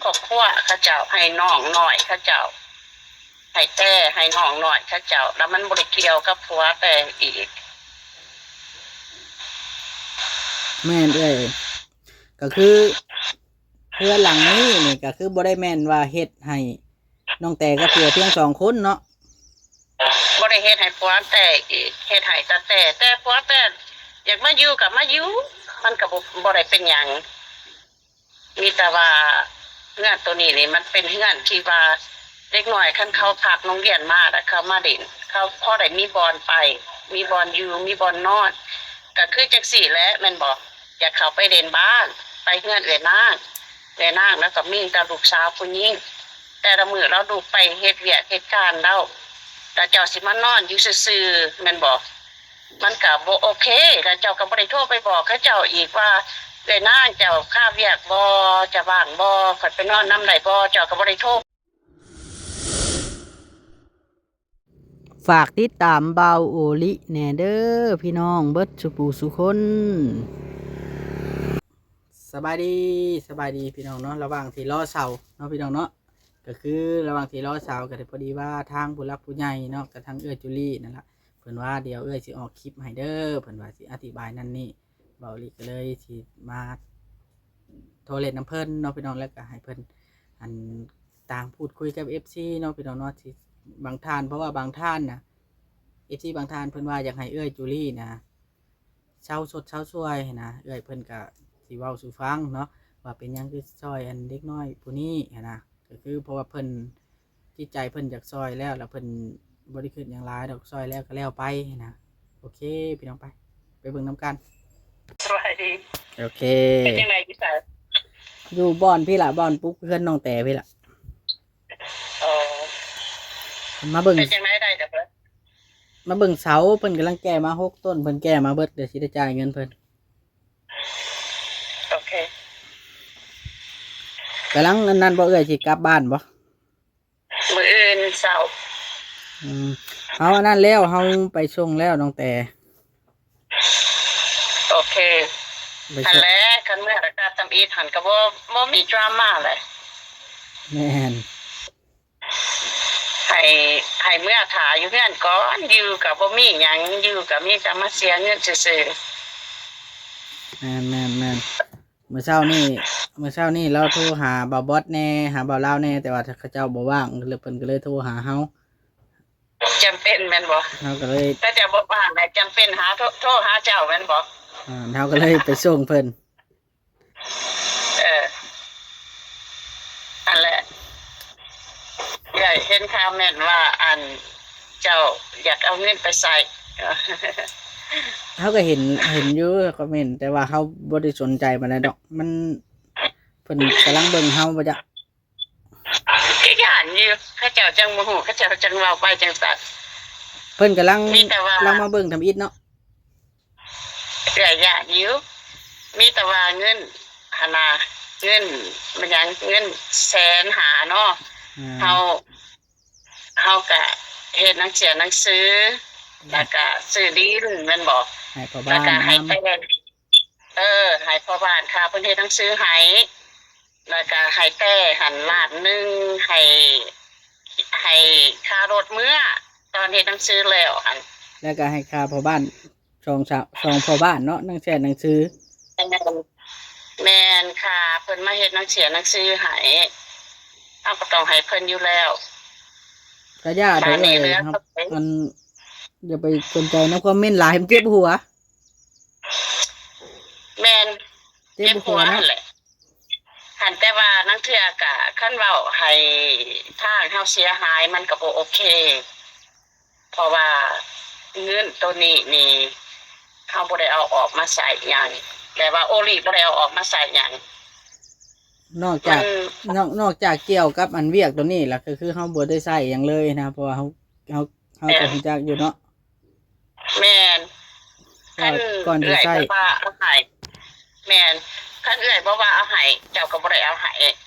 ອບຄົວເຂົາເຈົ້າ ໃຫ້ນ້ອງນ້ອຍເຂົາເຈົ້າ ໃຫ້ແຕ່ໃຫ້ນ້ອງນ້ອຍເຂົາເຈົ້າ ແລ້ວມັນບໍ່ໄດ້ກ່ຽວກັບຜົວແຕ່ອີກ. ແມ່ນເອື້ອຍ ກໍຄືເຮືອນຫຼັງນີ້ນີ້ ກໍຄືບໍ່ໄດ້ແມ່ນວ່າເຮັດໃຫ້ນ້ອງແຕ່ກັບຜົວພຽງສອງຄົນເນາະ. ບໍ່ໄດ້ເຮັດໃຫ້ຜົວແຕ່ອີກ ເຮັດໃຫ້ຕາແຕ່ ແຕ່ຜົວແຕ່ຢາກມາຢູ່ກໍມາຢູ່ ມັນກໍບໍ່ ບໍ່ໄດ້ເປັນຫຍັງ. ມີແຕ່ວ່າເຮືອນໂຕນີ້ນີ້ ມັນເປັນເຮືອນທີ່ວ່າເດັກນ້ອຍ ຄັນເຂົາພັກໂຮງຮຽນມາ ແລ້ວເຂົາມາຫຼິ້ນ ເຂົາພໍໄດ້ມີບ່ອນໄປ ມີບ່ອນຢູ່ ມີບ່ອນນອນ. ກໍຄືຈັ່ງຊີ້ແຫຼະແມ່ນບໍ່? ຢາກເຂົ້າໄປເລ່ນບ້ານ ໄປເຮືອນເອື້ອຍນາງ ເອື້ອຍນາງ ແລ້ວກໍມີແຕ່ລູກສາວຜູ້ຍິງ ແຕ່ລະມື້ລາວລຸກໄປເຮັດວຽກເຮັດການລາວ ແລ້ວເຈົ້າຊິມານອນຢູ່ຊື່ໆ ແມ່ນບໍ່? ມັນກະບໍ່ໂອເຄ ແລ້ວເຈົ້າກໍບໍ່ໄດ້ໂທໄປບອກເຂົາເຈົ້າອີກວ່າ ເອື້ອຍນາງ ເຈົ້າຄາວຽກບໍ່? ເຈົ້າວ່າງບໍ່? ຂ້ອຍໄປນອນນຳໄດ້ບໍ່? ເຈົ້າກໍບໍ່ໄດ້ໂທ. ຝາກຕິດຕາມບ່າວໂອລິແດ່ເດີພີ່ນ້ອງເບິດສູ່ຜູ້ສູ່ຄົນ. ສະບາຍດີ ສະບາຍດີພີ່ນ້ອງເນາະ ລະຫວ່າງທີ່ລໍເຊົ່າເນາະ ພີ່ນ້ອງເນາະ ກໍຄືລະຫວ່າງທີ່ລໍເຊົ່າ ກໍໄດ້ ພໍດີວ່າທາງຜູ້ຫຼັກຜູ້ໃຫຍ່ເນາະ ກັບທາງເອື້ອຍຈູລີນັ້ນລະ ເພິ່ນວ່າ ດຽວເອື້ອຍຊິອອກຄລິບໃຫ້ເດີ ເພິ່ນວ່າຊິອະທິບາຍນັ້ນນີ້ ເບົາຫຼີກໍເລີຍຊິມາໂທເລ່ນນຳເພິ່ນເນາະ ພີ່ນ້ອງ ແລ້ວກໍໃຫ້ເພິ່ນ ອັນ ຕ່າງພູດຄຸຍກັບເອັຟຊີເນາະ ພີ່ນ້ອງເນາະ ທີ່ບາງທ່ານ ເພາະວ່າບາງທ່ານນະ ເອັຟຊີບາງທ່ານເພິ່ນວ່າຢາກໃຫ້ເອື້ອຍຈູລີນະ ເຊົາຊົດເຊົາຊ່ວຍຫັ້ນນະ ເອື້ອຍເພິ່ນກະຊິເວົ້າສູ່ຟັງເນາະ ວ່າເປັນຫຍັງຄືຊ່ອຍອັນເດັກນ້ອຍຜູ້ນີ້ຫັ້ນນະ ກໍຄືເພາະວ່າເພິ່ນ ຈິດໃຈເພິ່ນຢາກຊ່ອຍແລ້ວ ແລ້ວເພິ່ນບໍ່ໄດ້ຄິດຫຍັງຫຼາຍດອກ ຊ່ອຍແລ້ວກໍແລ້ວໄປຫັ້ນນະ. ໂອເຄ ພີ່ນ້ອງ ໄປ ໄປເບິ່ງນຳກັນ. ສະບາຍດີ. ໂອເຄ ເປັນຈັ່ງໃດຢູ່ໃສ? ຢູ່ບ່ອນພີ້ລະ ບ່ອນປຸກເຮືອນນ້ອງແຕພີ້ລະ. ອໍ ມາເບິ່ງ ເປັນຈັ່ງໃດ ໄດ້ແລ້ວເບິດ? ມາເບິ່ງເສົາ ເພິ່ນກຳລັງແກ່ມາຫົກຕົ້ນ ເພິ່ນແກ່ມາເບິດ ດຽວຊິໄດ້ຈ່າຍເງິນເພິ່ນ. ໂອເຄ ກຳລັງອັນນັ້ນບໍ່ ເອື້ອຍຊິກັບບ້ານບໍ່? ມື້ອື່ນເຊົ້າ. ອືມ ເຮົາອັນນັ້ນແລ້ວ ເຮົາໄປສົ່ງແລ້ວນ້ອງແຕ. ໂອເຄ ໄປ ຫັ້ນແຫຼະ ຄັນເມືອແລ້ວກໍທຳອິດຫັ້ນກໍບໍ່ ບໍ່ມີດຣາມາແຫຼະ. ແມ່ນ ໃຫ້ ໃຫ້ເມືອຖ້າຢູ່ເຮືອນກ່ອນ ຢູ່ກໍບໍ່ມີຫຍັງ ຢູ່ກໍມີແຕ່ມາເສຍເງິນຊື່ໆ. ແມ່ນໆໆ ມື້ເຊົ້ານີ້ ມື້ເຊົ້ານີ້ລາວໂທຫາບ່າວບອດແດ່ ຫາບ່າວລາວແດ່ ແຕ່ວ່າເຂົາເຈົ້າບໍ່ວ່າງ ເພິ່ນກໍເລີຍໂທຫາເຮົາ. ຈຳເປັນແມ່ນບໍ່? ເຮົາກໍເລີຍ ແຕ່ເຈົ້າບໍ່ວ່າງ ແລະ ຈຳເປັນຫາ ໂທ ໂທຫາເຈົ້າແມ່ນບໍ່? ອ່າ ເຮົາກໍເລີຍໄປສົ່ງເພິ່ນ. ເອີ ອັນແຫຼະ ເອື້ອຍເຫັນຄອມເມັນວ່າ ອັນ ເຈົ້າຢາກເອົາເງິນໄປໃຊ້. ເຮົາກໍເຫັນ ເຫັນຢູ່ຄອມເມັນ ແຕ່ວ່າເຮົາບໍ່ໄດ້ສົນໃຈປານໃດດອກ ມັນ ເພິ່ນກຳລັງເບິ່ງເຮົາບໍ່ຈັກ. ກໍຢ້ານຢູ່ ເຂົາເຈົ້າຈັ່ງບໍ່ຮູ້ ເຂົາເຈົ້າຈັ່ງເວົ້າໄປຈັ່ງຊັ້ນ. ເພິ່ນກຳລັງ ມີແຕ່ວ່າ ລັງມາເບິ່ງທຳອິດເນາະ. ເອື້ອຍຢ້ານຢູ່ ມີແຕ່ວ່າເງິນຫັ້ນນະ ເງິນ ແມ່ນຫຍັງ ເງິນແສນຫ້າເນາະ. ອ່າ ເຮົາ ເຮົາກະເຮັດໜັງເສືອໜັງສື ແລ້ວກະຊື້ດິນແມ່ນບໍ່? ໃຫ້ພໍ່ບ້ານ ແລ້ວກະໃຫ້ແຕ່ ເອີ ໃຫ້ພໍ່ບ້ານຄ່າເພິ່ນເຮັດໜັງສືໃຫ້ ແລ້ວກະໃຫ້ແຕ່ຫັ້ນລ້ານໜຶ່ງ ໃຫ້ ໃຫ້ຄ່າລົດເມືອ ຕອນເຮັດໜັງສືແລ້ວຫັ້ນ ແລ້ວກະໃຫ້ຄ່າພໍ່ບ້ານ ສອງ ສາມ ສອງພໍ່ບ້ານເນາະ ໜັງເສືອໜັງສື. ແມ່ນ ແມ່ນ ຄ່າເພິ່ນມາເຮັດໜັງເສືອໜັງສືໃຫ້ ເຮົາກໍຕ້ອງໃຫ້ເພິ່ນຢູ່ແລ້ວ. ກະຢ່າເດີ ບາດນີ້ເລື່ອງ ມັນ ຢ່າໄປສົນໃຈນຳຄອມເມັນຫຼາຍ ມັນເຈັບຫົວ. ແມ່ນ ເຈັບ ເຈັບຫົວ ຫົວເນາະ ຫັ້ນແຫຼະ ຫັ້ນ ແຕ່ວ່າລາງເທື່ອກະ ຄັນເວົ້າໃຫ້ທາງເຮົາເສຍຫາຍ ມັນກໍບໍ່ໂອເຄ ເພາະວ່າເງິນໂຕນີ້ນີ້ ເຮົາບໍ່ໄດ້ເອົາອອກມາໃຊ້ຫຍັງ ແບບວ່າໂອລິບໍ່ໄດ້ເອົາອອກມາໃຊ້ຫຍັງ ນອກຈາກ ມັນ ນອກ ນອກຈາກກ່ຽວກັບອັນວຽກໂຕນີ້ລະ ກໍຄືເຮົາບໍ່ໄດ້ໃຊ້ຫຍັງເລີຍນະ ເພາະວ່າເຮົາ ເຮົາ ເຮົາກໍ ແມ່ນ ຮູ້ຈັກຢູ່ເນາະ. ແມ່ນ ຄັນ ກ່ອນຊິໃຊ້ ເອື້ອຍເພິ່ນວ່າເອົາໃຫ້ ແມ່ນ ຄັນເອື້ອຍບໍ່ວ່າເອົາໃຫ້ ເຈົ້າກໍບໍ່ໄດ້ເອົາໃຫ້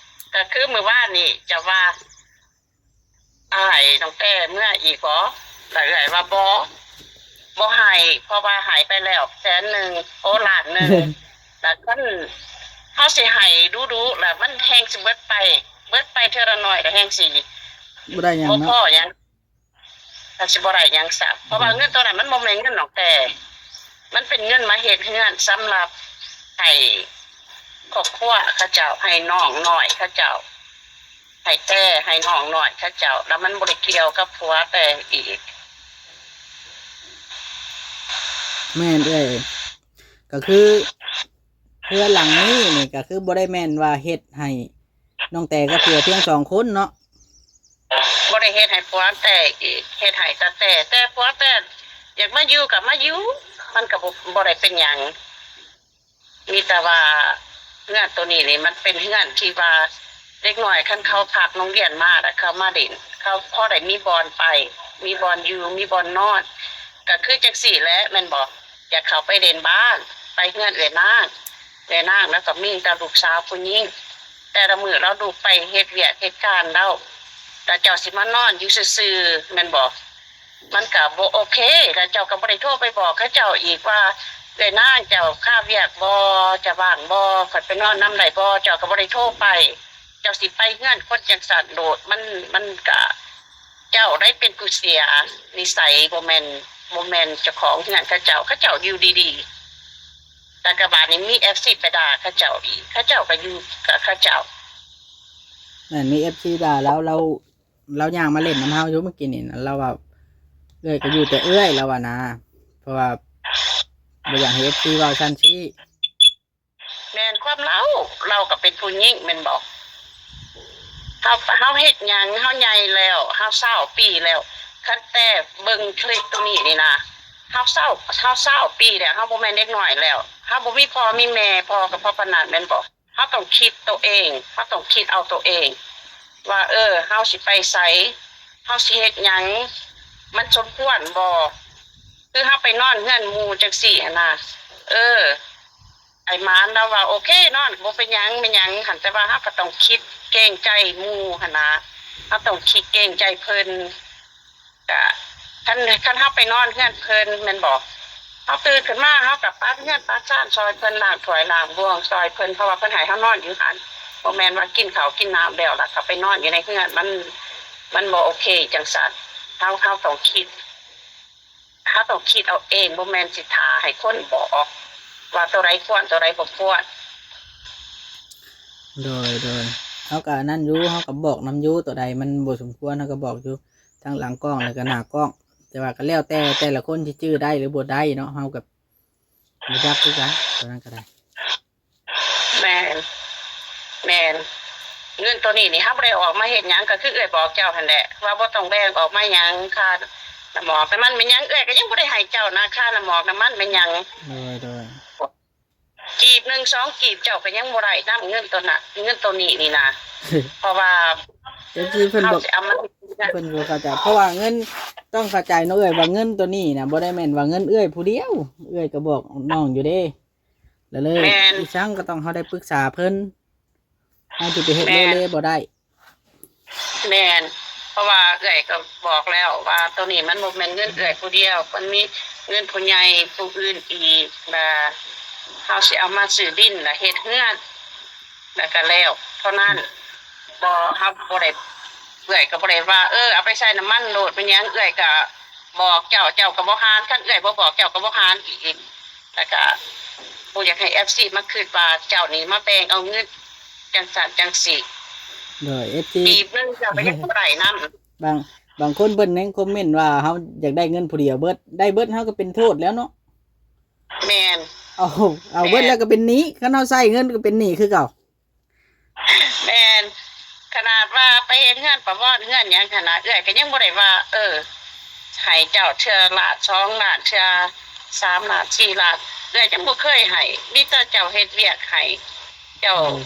ກໍຄືມື້ວານນີ້ເຈົ້າວ່າ ອ້າຍ ນ້ອງແຕ້ເມືອອີກບໍ່? ລະເອື້ອຍວ່າ ບໍ່ ບໍ່ໃຫ້ ເພາະວ່າໃຫ້ໄປແລ້ວແສນໜຶ່ງ ໂອ ລ້ານໜຶ່ງ ລະຄັນເຮົາຊິໃຫ້ດຸໆ ລະມັນແຮ່ງຊິເບິດໄປ ເບິດໄປເທື່ອລະໜ້ອຍ ກໍແຮ່ງຊິບໍ່ໄດ້ຫຍັງເນາະ ບໍ່ພໍຫຍັງ ກໍຊິບໍ່ໄດ້ຫຍັງຊ້ຳ ເພາະວ່າເງິນໂຕນັ້ນມັນບໍ່ແມ່ນເງິນນ້ອງແຕ່ ມັນເປັນເງິນມາເຮັດເຮືອນສຳລັບໃຫ້ຄອບຄົວເຂົາເຈົ້າ ໃຫ້ນ້ອງນ້ອຍເຂົາເຈົ້າ ໃຫ້ແຕ່ໃຫ້ນ້ອງນ້ອຍເຂົາເຈົ້າ ແລ້ວມັນບໍ່ໄດ້ກ່ຽວກັບຜົວແຕ່ອີກ. ແມ່ນເອື້ອຍ ກໍຄືເຮືອນຫຼັງນີ້ນີ້ ກໍຄືບໍ່ໄດ້ແມ່ນວ່າເຮັດໃຫ້ນ້ອງແຕ່ກັບຜົວພຽງສອງຄົນເນາະ? ບໍ່ໄດ້ເຮັດໃຫ້ຜົວແຕ່ອີກ ເຮັດໃຫ້ຕາແຕ່ ແຕ່ຜົວແຕ່ຢາກມາຢູ່ກໍມາຢູ່ ມັນກໍບໍ່ ບໍ່ໄດ້ເປັນຫຍັງ. ມີແຕ່ວ່າເຮືອນໂຕນີ້ນີ້ ມັນເປັນເຮືອນທີ່ວ່າເດັກນ້ອຍ ຄັນເຂົາພັກໂຮງຮຽນມາ ແລ້ວເຂົາມາຫຼິ້ນ ເຂົາພໍໄດ້ມີບ່ອນໄປ ມີບ່ອນຢູ່ ມີບ່ອນນອນ ກໍຄືຈັ່ງຊີ້ແຫຼະ ແມ່ນບໍ່? ຢາກເຂົ້າໄປຫຼິ້ນບ້ານ ໄປເຮືອນເອື້ອຍນາງ ເອື້ອຍນາງ ແລ້ວກໍມີແຕ່ລູກສາວຜູ້ຍິງ ແຕ່ລະມື້ລາວລຸກໄປເຮັດວຽກເຮັດການແລ້ວ ແລ້ວເຈົ້າຊິມານອນຢູ່ຊື່ໆ ແມ່ນບໍ່? ມັນກໍບໍ່ໂອເຄ ແລ້ວເຈົ້າກໍບໍ່ໄດ້ໂທໄປບອກເຂົາເຈົ້າອີກວ່າ ເອື້ອຍນາງເຈົ້າຄາວຽກບໍ່ ເຈົ້າວ່າງບໍ່ ຂ້ອຍໄປນອນນຳໄດ້ບໍ່? ເຈົ້າກໍບໍ່ໄດ້ໂທໄປ ເຈົ້າຊິໄປເຮືອນຄົນຈັ່ງຊັ້ນໂລດ ມັນ ມັນກະ ເຈົ້າໄດ້ເປັນຜູ້ເສຍນິໄສ ບໍ່ແມ່ນ ບໍ່ແມ່ນເຈົ້າຂອງເຮືອນເຂົາເຈົ້າ ເຂົາເຈົ້າຢູ່ດີໆ ແລ້ວກະບາດນີ້ມີເອັຟຊີໄປດ່າເຂົາເຈົ້າອີກ ເຂົາເຈົ້າກໍຢູ່ກັບເຂົາເຈົ້າ. ແມ່ນ ມີເອັຟຊີດ່າລາວ ລາວ ລາວຍ່າງມາຫຼິ້ນນຳເຮົາຢູ່ມື້ກີ້ນີ້ນະ ລາວວ່າ ເອື້ອຍກໍຢູ່ແຕ່ເອື້ອຍ ລາວວ່ານະ ເພາະວ່າບໍ່ຢາກໃຫ້ເອັຟຊີເວົ້າຊັ້ນຊີ້. ແມ່ນຄວາມລາວ ລາວກໍເປັນຜູ້ຍິງແມ່ນບໍ່? ເຮົາ ເຮົາເຮັດຫຍັງ ເຮົາໃຫຍ່ແລ້ວ ເຮົາຊາວປີແລ້ວ ຄັນແຕ່ເບິ່ງຄລິບໂຕນີ້ນີ້ນະ ເຮົາຊາວ ເຮົາຊາວປີແລ້ວ ເຮົາບໍ່ແມ່ນເດັກນ້ອຍແລ້ວ ເຮົາບໍ່ມີພໍ່ມີແມ່ ພໍກໍພໍປານນັ້ນແມ່ນບໍ່? ເຮົາຕ້ອງຄິດໂຕເອງ ເຮົາຕ້ອງຄິດເອົາໂຕເອງ ວ່າ ເອີ ເຮົາຊິໄປໃສ ເຮົາຊິເຮັດຫຍັງ ມັນສົມຄວນບໍ່? ຄືເຮົາໄປນອນເຮືອນໝູ່ຈັ່ງຊີ້ຫັ້ນນະ ເອີ ອ້າຍໝານລາວວ່າ ໂອເຄ ນອນ ບໍ່ເປັນຫຍັງ ແມ່ນຫຍັງຫັ້ນ ແຕ່ວ່າເຮົາກໍຕ້ອງຄິດເກງໃຈໝູ່ຫັ້ນນະ ເຮົາຕ້ອງຄິດເກງໃຈເພິ່ນ. ກະຄັນ ຄັນເຮົາໄປນອນເຮືອນເພິ່ນແມ່ນບໍ່? ເຮົາຕື່ນຂຶ້ນມາ ເຮົາກະປາດເຮືອນປາດຊານຊ່ອຍເພິ່ນ ລ້າງຖ້ວຍລ້າງບ່ວງຊ່ອຍເພິ່ນ ເພາະວ່າເພິ່ນໃຫ້ເຮົານອນຢູ່ຫັ້ນ ບໍ່ແມ່ນວ່າກິນເຂົ້າກິນນ້ຳແລ້ວ ແລ້ວກໍໄປນອນຢູ່ໃນເຮືອນ ມັນ ມັນບໍ່ໂອເຄຈັ່ງຊັ້ນ. ເຮົາ ເຮົາຕ້ອງຄິດ ເຮົາຕ້ອງຄິດເອົາເອງ ບໍ່ແມ່ນຊິຖ້າໃຫ້ຄົນບອກວ່າໂຕໃດຄວນ ໂຕໃດບໍ່ຄວນ. ໂດຍ ໂດຍ ເຮົາກະອັນນັ້ນຢູ່ ເຮົາກະບອກນຳຢູ່ ໂຕໃດມັນບໍ່ສົມຄວນ ເຮົາກະບອກຢູ່ ທັງຫຼັງກ້ອງ ແລ້ວກະໜ້າກ້ອງ ແຕ່ວ່າກະແລ້ວແຕ່ແຕ່ລະຄົນຊິຈື່ໄດ້ຫຼືບໍ່ໄດ້ເນາະ ເຮົາກະບໍ່ຈັກຄືກັນ ໂຕນັ້ນກະໄດ້. ແມ່ນ ແມ່ນ ເງິນໂຕນີ້ນີ້ ເຮົາບໍ່ໄດ້ອອກມາເຮັດຫຍັງ ກະຄືເອື້ອຍບອກເຈົ້າຫັ້ນແຫຼະ ວ່າບໍ່ຕ້ອງແບ່ງອອກມາຫຍັງ ຄ່ານ້ຳໝອກນ້ຳມັນແມ່ນຫຍັງ ເອື້ອຍກະຍັງບໍ່ໄດ້ໃຫ້ເຈົ້ານະ ຄ່ານ້ຳໝອກນ້ຳມັນແມ່ນຫຍັງ. ໂດຍ ໂດຍ ກີບໜຶ່ງສອງກີບເຈົ້າກໍຍັງບໍ່ໄດ້ນຳເງິນໂຕນັ້ນ ເງິນໂຕນີ້ນີ້ນະ ເພາະວ່າ ເອັຟຊີ ເພິ່ນບໍ່ ເຮົາຊິເອົາມາ ເພິ່ນບໍ່ເຂົ້າໃຈ ເພາະວ່າເງິນ ຕ້ອງເຂົ້າໃຈເນາະເອື້ອຍ ວ່າເງິນໂຕນີ້ນະ ບໍ່ໄດ້ແມ່ນວ່າເງິນເອື້ອຍຜູ້ດຽວ ເອື້ອຍກໍບອກນ້ອງຢູ່ເດ້ ແລ້ວເລີຍ ແມ່ນ ອີ່ສັງກໍຕ້ອງເຮົາໄດ້ປຶກສາເພິ່ນ ເຮົາຊິໄປເຮັດ ແມ່ນ ໂລເລບໍ່ໄດ້. ແມ່ນ ເພາະວ່າເອື້ອຍກໍບອກແລ້ວວ່າ ໂຕນີ້ມັນບໍ່ແມ່ນເງິນເອື້ອຍຜູ້ດຽວ ມັນມີເງິນຜູ້ໃຫຍ່ຜູ້ອື່ນອີກ ແລະ ເຮົາຊິເອົາມາຊື້ດິນ ແລະ ເຮັດເຮືອນ ແລ້ວກໍແລ້ວເທົ່ານັ້ນ ບໍ່ ເຮົາບໍ່ໄດ້ ເອື້ອຍກໍບໍ່ໄດ້ວ່າ ເອີ ເອົາໄປໃສ່ນ້ຳມັນໂລດ ແມ່ນຫຍັງ ເອື້ອຍກໍບອກເຈົ້າ ເຈົ້າກໍບໍ່ຫານ ຄັນເອື້ອຍບໍ່ບອກ ເຈົ້າກໍບໍ່ຫານອີກ. ແລ້ວກະບໍ່ຢາກໃຫ້ເອັຟຊີມາຄິດວ່າເຈົ້ານີ້ມາແບ່ງເອົາເງິນຈັ່ງຊັ້ນຈັ່ງຊີ້ ໂດຍ ເອັຟຊີ ກີບໜຶ່ງເຈົ້າກໍຍັງບໍ່ໄດ້ນຳ. ບາງ ບາງຄົນເພິ່ນຍັງຄອມເມັນວ່າ ເຮົາຢາກໄດ້ເງິນຜູ້ດຽວເບິດ ໄດ້ເບິດເຮົາກໍເປັນໂທດແລ້ວເນາະ. ແມ່ນ ເອົາ ເອົາເບິດ ແມ່ນ ແລ້ວກໍເປັນໜີ້ ຄັນເຮົາໃຊ້ເງິນກໍເປັນໜີ້ຄືເກົ່າ. ແມ່ນ ຂະໜາດວ່າໄປເຮັດເຮືອນປະວອນເຮືອນຫຍັງຫັ້ນນະ ເອື້ອຍກໍຍັງບໍ່ໄດ້ວ່າ ເອີ ໃຫ້ເຈົ້າເທື່ອລ້ານສອງລ້ານ ເທື່ອສາມລ້ານສີ່ລ້ານ ເອື້ອຍຍັງບໍ່ເຄີຍໃຫ້ ມີແຕ່ເຈົ້າເຮັດວຽກໃຫ້ ເຈົ້າ ອືມ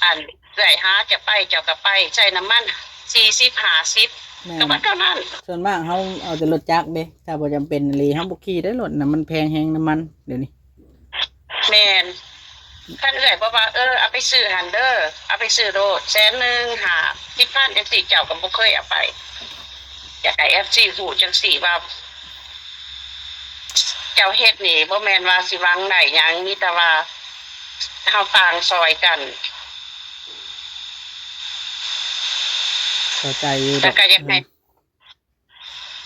ອັນ ເອື້ອຍຫາຈະໄປ ເຈົ້າກໍໄປ ໃຊ້ນ້ຳມັນສີ່ສິບຫ້າສິບ ແມ່ນ ກໍໝົດເທົ່ານັ້ນ. ສ່ວນມາກເຮົາເອົາແຕ່ລົດຈັກເດ້ ຖ້າບໍ່ຈຳເປັນອີ່ຫຼີ ເຮົາບໍ່ຂີ່ໄດ້ລົດນະ ມັນແພງແຮງນ້ຳມັນດຽວນີ້. ແມ່ນ ຄັນເອື້ອຍບອກວ່າ ເອີ ເອົາໄປຊື້ຫັ້ນເດີ ເອົາໄປຊື້ໂລດ ແສນໜຶ່ງ ຫ້າສິບພັນ ຈັ່ງຊີ້ ເຈົ້າກໍບໍ່ເຄີຍເອົາໄປ. ຢາກໃຫ້ເອັຟຊີຮູ້ຈັ່ງຊີ້ວ່າ ເຈົ້າເຮັດນີ້ບໍ່ແມ່ນວ່າຊິຫວັງໄດ້ຫຍັງ ມີແຕ່ວ່າເຮົາຕ່າງຊ່ອຍກັນ. ເຂົ້າໃຈຢູ່ດອກ ແລ້ວກໍຢາກໃຫ້ ອືມ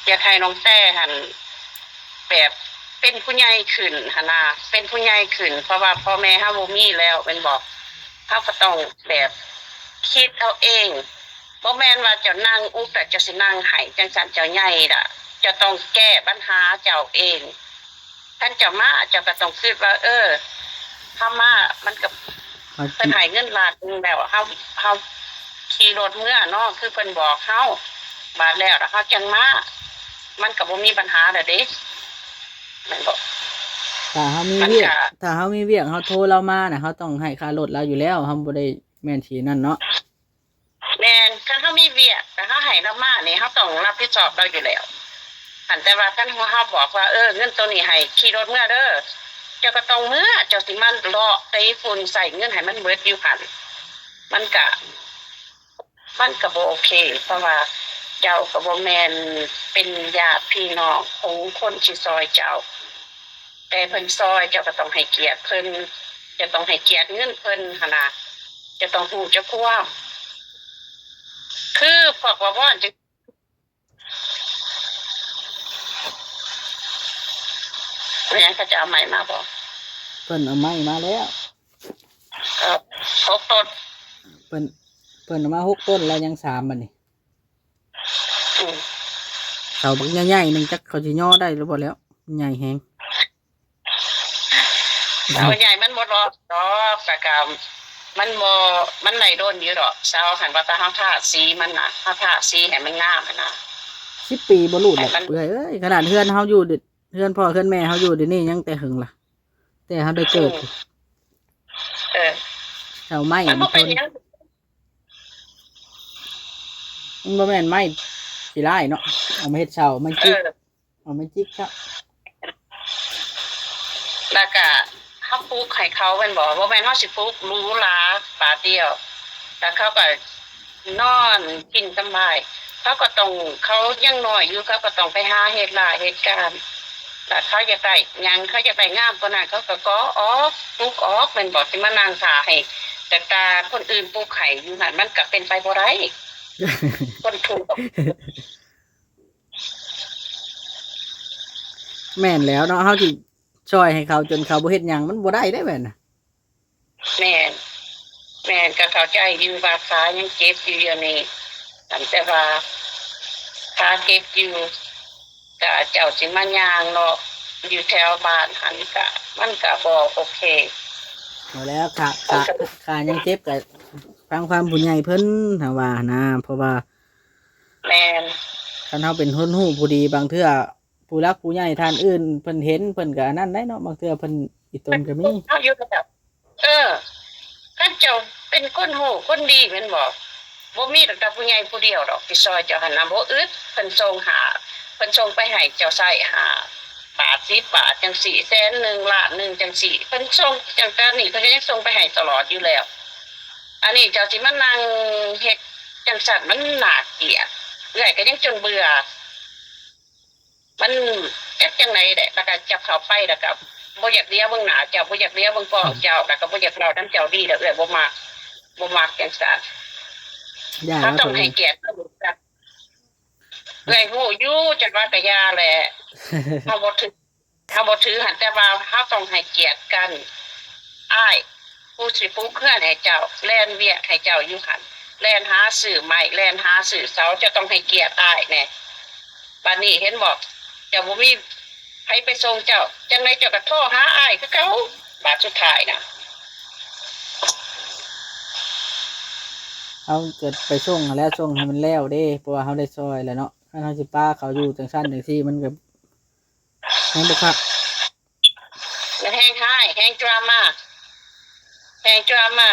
ຢາກໃຫ້ນ້ອງແຕ້ຫັ້ນ ແບບເປັນຜູ້ໃຫຍ່ຂຶ້ນຫັ້ນນະ ເປັນຜູ້ໃຫຍ່ຂຶ້ນ ເພາະວ່າພໍ່ແມ່ເຮົາບໍ່ມີແລ້ວແມ່ນບໍ່? ເຮົາກໍຕ້ອງແບບຄິດເອົາເອງ ບໍ່ແມ່ນວ່າເຈົ້ານັ່ງອຸກ ແລ້ວເຈົ້າຊິນັ່ງໄຫ້ຈັ່ງຊັ້ນ ເຈົ້າໃຫຍ່ລະ ເຈົ້າຕ້ອງແກ້ບັນຫາເຈົ້າເອງ. ຄັນເຈົ້າມາ ເຈົ້າກໍຕ້ອງຄິດວ່າ ເອີ ເຮົາມາ ມັນກໍ ເພິ່ນໃຫ້ເງິນລ້ານໜຶ່ງແລ້ວ ເຮົາ ເຮົາຂີ່ລົດເມືອເນາະ ຄືເພິ່ນບອກເຮົາ ບາດແລ້ວລະເຮົາຈັ່ງມາ ມັນກໍບໍ່ມີບັນຫາແລ້ວເດ້ ແມ່ນບໍ່? ຖ້າເຮົາມີວຽກ ມັນກໍ ຖ້າເຮົາມີວຽກ ເຮົາໂທລາວມານະ ເຮົາຕ້ອງໃຫ້ຄ່າລົດລາວຢູ່ແລ້ວ ເຮົາບໍ່ໄດ້ແມ່ນຊິນັ້ນເນາະ. ແມ່ນ ຄັນເຮົາມີວຽກ ແລ້ວເຮົາໃຫ້ລາວມານີ້ ເຮົາຕ້ອງຮັບຜິດຊອບລາວຢູ່ແລ້ວ. ອັນ ແຕ່ວ່າຄັນເຮົາ ເຮົາບອກວ່າ ເອີ ເງິນໂຕນີ້ໃຫ້ຂີ່ລົດເມືອເດີ ເຈົ້າກໍຕ້ອງເມືອ ເຈົ້າຊິມາເລາະໄຕ້ຝຸ່ນໃຊ້ເງິນໃຫ້ມັນເບິດຢູ່ຫັ້ນ ມັນກະ ມັນກະບໍ່ໂອເຄ ເພາະວ່າເຈົ້າກໍບໍ່ແມ່ນເປັນຍາດພີ່ນ້ອງຂອງຄົນທີ່ຊ່ອຍເຈົ້າ. ແຕ່ເພິ່ນຊ່ອຍ ເຈົ້າກໍຕ້ອງໃຫ້ກຽດເພິ່ນ ເຈົ້າຕ້ອງໃຫ້ກຽດເງິນເພິ່ນຫັ້ນນະ ເຈົ້າຕ້ອງຮູ້ຈັກຄວາມ ຄືພວກວ່າວອນຈັ່ງ ແມ່ນຫຍັງ ເຂົາເຈົ້າເອົາໄມ້ມາບໍ່? ເພິ່ນເອົາໄມ້ມາແລ້ວ ເອີ ຫົກຕົ້ນ ເພິ່ນ ເພິ່ນເອົາມາຫົກຕົ້ນແລ້ວ ຍັງສາມບັດນີ້. ອືມ ເສົາບັກໃຫຍ່ໆໜຶ່ງ ຈັກເຂົາຊິຍໍໄດ້ຫຼືບໍ່ແລ້ວ ໃຫຍ່ແຮງ. ເສົາໃຫຍ່ມັນບໍ່ລອດດອກ ແລ້ວກໍມັນບໍ່ ມັນໄດ້ດົນຢູ່ດອກ ເສົາຫັ້ນ ວ່າແຕ່ເຮົາທາສີມັນນະ ເຮົາທາສີໃຫ້ມັນງາມຫັ້ນນະ ສິບປີບໍ່ຫຼຸດແຫຼະ ໃຫ້ມັນ ເອື້ອຍເອີຍ. ຂະໜາດເຮືອນເຮົາຢູ່ ເຮືອນພໍ່ເຮືອນແມ່ເຮົາຢູ່ດຽວນີ້ຍັງແຕ່ເຫິງລະ ແຕ່ເຮົາໄດ້ເກີດ ອືມ ເອີ ເສົາໄມ້ມັນບໍ່ເປັນຫຍັງ ມັນບໍ່ແມ່ນໄມ້ຂີ້ລ້າຍເນາະ ເອົາມາເຮັດເສົາ ໄມ້ຈິກ ເອີ ເອົາໄມ້ຈິກຊະ ແລ້ວກະເຮົາປຸກໃຫ້ເຂົາແມ່ນບໍ່? ບໍ່ແມ່ນເຮົາຊິປຸກຫຼູຫຼາບາດດຽວ ແລ້ວເຂົາກໍນອນກິນສຳບາຍ ເຂົາກໍຕ້ອງ ເຂົາຍັງນ້ອຍຢູ່ ເຂົາກໍຕ້ອງໄປຫາເຮັດລາເຮັດການ ແລ້ວເຂົາຢາກໄດ້ຫຍັງ ເຂົາຢາກໄດ້ງາມກວ່ານັ້ນ ເຂົາກໍກໍ່ອອກ ປຸກອອກແມ່ນບໍ່? ຊິມານັ່ງຖ້າໃຫ້ ແຕ່ ແຕ່ຄົນອື່ນປຸກໃຫ້ຢູ່ຫັ້ນ ມັນກໍເປັນໄປບໍ່ໄດ້ ຄົນທຸກ. ແມ່ນແລ້ວເນາະ ເຮົາຊິຊ່ອຍໃຫ້ເຂົາຈົນເຂົາບໍ່ເຮັດຫຍັງ ມັນບໍ່ໄດ້ເດ້ແມ່ນນະ. ແມ່ນ ແມ່ນ ກໍເຂົ້າໃຈຢູ່ວ່າຂາຍັງເຈັບຢູ່ດຽວນີ້ ອັນ ແຕ່ວ່າຂາເຈັບຢູ່ ກະເຈົ້າຊິມາຍ່າງເລາະຢູ່ແຖວບ້ານຫັ້ນ ກະ ມັນກະບໍ່ໂອເຄ. ເອົາແລ້ວ ຂາ ຂາ ຂາຍັງເຈັບ ກະຟັງຄວາມຜູ້ໃຫຍ່ເພິ່ນ ຖ້າວ່ານະ ເພາະວ່າ ແມ່ນ ຄັນເຮົາເປັນຄົນຮູ້ຜູ້ດີ ບາງເທື່ອ ຜູ້ຫຼັກຜູ້ໃຫຍ່ທ່ານອື່ນເພິ່ນເຫັນ ເພິ່ນກໍອັນນັ້ນໄດ໋ເນາະ ບາງເທື່ອເພິ່ນອີຕົນກໍມີ ເຮົາຢູ່ແລ້ວ ເອີ ຄັນເຈົ້າເປັນຄົນຮູ້ຄົນດີແມ່ນບໍ່? ບໍ່ມີດອກ ແຕ່ຜູ້ໃຫຍ່ຜູ້ດຽວດອກທີ່ຊ່ອຍເຈົ້າຫັ້ນນະ ບໍ່ອຶດ ເພິ່ນສົ່ງຫາ ເພິ່ນສົ່ງໄປໃຫ້ເຈົ້າໃຊ້ ຫ້າບາດ ສິບບາດ ຈັ່ງຊີ້ ແສນໜຶ່ງ ລ້ານໜຶ່ງ ຈັ່ງຊີ້ ເພິ່ນສົ່ງ ຈັ່ງແຕ່ນີ້ເພິ່ນກໍຍັງສົ່ງໄປໃຫ້ຕະຫຼອດຢູ່ແລ້ວ. ອັນນີ້ເຈົ້າຊິມານັ່ງເຮັດຈັ່ງຊັ້ນ ມັນໜ້າກຽດ ເອື້ອຍກໍຍັງຈົນເບື່ອ. ມັນຈັກຈັ່ງໃດແຫຼະ ແລ້ວກໍເຈົ້າເຂົ້າໄປ ແລ້ວກໍບໍ່ຢາກຫຼຽວເບິ່ງໜ້າເຈົ້າ ບໍ່ຢາກຫຼຽວເບິ່ງກ້ອງເຈົ້າ ແລ້ວກໍບໍ່ຢາກເວົ້ານຳເຈົ້າດີ ແລ້ວເອື້ອຍບໍ່ມັກ ບໍ່ມັກຈັ່ງຊັ້ນ ເຮົາຕ້ອງໃຫ້ກຽດເພິ່ນ. ເອື້ອຍຮູ້ຢູ່ ຈັກວ່າກໍຢ່າແຫຼະ ເຮົາບໍ່ຖື ເຮົາບໍ່ຖືຫັ້ນ ແຕ່ວ່າເຮົາຕ້ອງໃຫ້ກຽດກັນ ອ້າຍ ຜູ້ຊິປຸກເຮືອນໃຫ້ເຈົ້າ ແລ່ນວຽກໃຫ້ເຈົ້າຢູ່ຫັ້ນ ແລ່ນຫາຊື້ໄມ້ ແລ່ນຫາຊື້ເສົາ ເຈົ້າຕ້ອງໃຫ້ກຽດອ້າຍແດ່. ບາດນີ້ເຫັນບໍ່ ເຈົ້າບໍ່ມີໃຜໄປສົ່ງເຈົ້າ ຈັ່ງໃດເຈົ້າກໍໂທຫາອ້າຍຄືເກົ່າ ບາດສຸດທ້າຍນະ. ເຮົາກໍໄປສົ່ງຫັ້ນແຫຼະ ສົ່ງໃຫ້ມັນແລ້ວເດ້ ເພາະວ່າເຮົາໄດ້ຊ່ອຍແລ້ວເນາະ ຄັນເຮົາຊິປາເຂົາຢູ່ຈັ່ງຊັ້ນຈັ່ງຊີ້ ມັນກໍ ແຮງບໍ່ຄັກ ແຮງຮ້າຍ ແຮງດຣາມາ ແຮງດຣາມາ